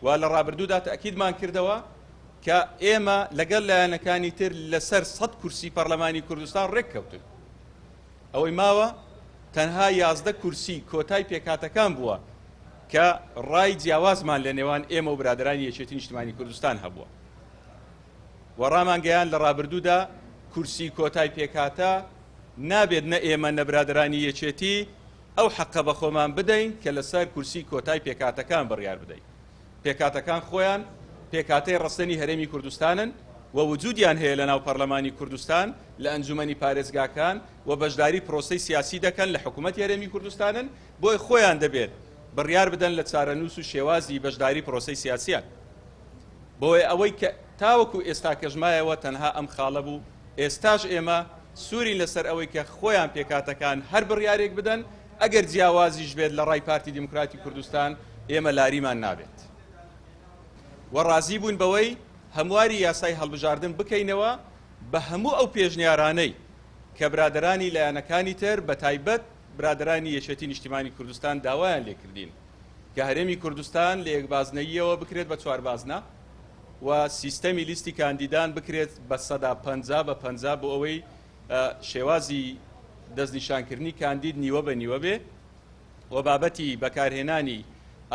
و لە ڕابردوودا تەئکیدمان کردەوە کە ئێمە لەگەڵ لایەنەکانی تر لەسەر 100 کورسی پەرلەمانی کوردستان ڕێککەوتن. ئەوەی ماوە تەنها 11 کورسی کۆتای پێکهاتەکان بووە کە ڕای جیاوازمان لە نێوان ئێمە و برادەرانی یەکێتی نیشتمانی کوردستان هەبووە و ڕامانگەیاند لە ڕابردوودا کورسی کۆتای پێکهاتە نابێت نە ئێمە نە برادەرانی یەکێتی ئەو حەقە بە خۆمان بدەین کە لەسەر کورسی کۆتای پێکهاتەکان بڕیار بدەین. پێکهاتەکان خۆیان پێکهاتەی ڕەسەنی هەرێمی کوردستانن و وجودیان هەیە لەناو پەرلەمانی کوردستان، لە ئەنجومەنی پارێزگاکان و بەشداری پرۆسەی سیاسی دەکەن لە حکومەتی هەرێمی کوردستانن، بۆیە خۆیان دەبێت بڕیار بدەن لە چارەنووس و شێوازی بەشداری پرۆسەی سیاسیان. بۆیە ئەوەی کە تاوەکو ئێستاکەش مایەوە تەنها ئەم خاڵە بوو، ئێستاش ئێمە سوورین لەسەر ئەوەی کە خۆیان پێکهاتەکان هەر بڕیارێک بدەن، ئەگەر جیاوازیش بێت لە ڕای پارتی دیموکراتی کوردستان ئێمە لاریمان نابێت و ڕازی بووین بەوەی هەمواری یاسای هەڵبژاردن بکەینەوە بە هەموو ئەو پێشنیارانەی کە برادەرانی لایەنەکانی تر بە تایبەت برادەرانی یەکێتی نیشتیمانی کوردستان داوایان لێکردین کە هەرێمی کوردستان لە یەک بازنەییەوە بکرێت بە چوار بازنە و سیستەمی لیستی کاندیدان بکرێت بە 50% بە 50 بۆ ئەوەی شێوازی دەستنیشانکردنی کاندید نیوە بە نیوە بێ و بابەتی بەکارهێنانی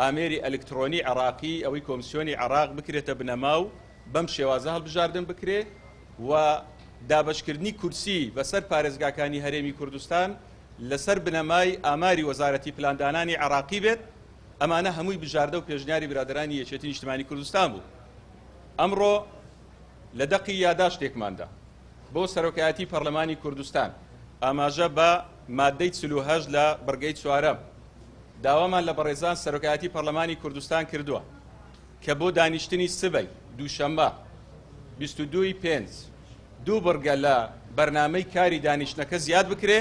ئامێری ئەلکترۆنی عێراقی ئەوەی کۆمسیۆنی عێراق بکرێتە بنەما و بەم شێوازە هەڵبژاردن بکرێ و دابەشکردنی کورسی بەسەر پارێزگاکانی هەرێمی کوردستان لەسەر بنەمای ئاماری وەزارەتی پلاندانانی عێراقی بێت، ئەمانە هەمووی بژاردە و پێشنیاری برادەرانی یەکێتی نیشتمانی کوردستان بوو. ئەمڕۆ لە دەقی یاداشتێکماندا بۆ سەرۆکایەتی پەرلەمانی کوردستان ئاماژە بە مادەی 48 لە بڕگەی چوارەم داوامان لە بەڕێزان سەرۆکایەتی پەرلەمانی کوردستان کردووە کە بۆ دانیشتنی سبەی دووشەممە 22 ی پێنج دوو بڕگە لە بەرنامەی کاری دانیشتنەکە زیاد بکرێ،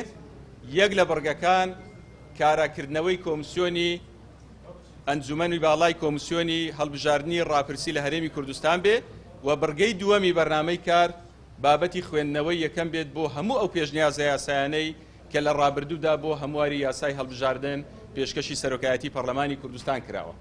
یەک لە بڕگەکان کاراکردنەوەی کۆمسیۆنی ئەنجومەنی باڵای کۆمسیۆنی هەڵبژاردنی ڕاپرسی لە هەرێمی کوردستان بێ و بڕگەی دووەمی بەرنامەی کار بابەتی خوێندنەوەی یەکەم بێت بۆ هەموو ئەو پێشنیازە یاسایانەی کە لە ڕابردوودا بۆ هەمواری یاسای هەڵبژاردن پێشکەشی سەرۆکایەتی پەڕلەمانی کوردستان کراوە.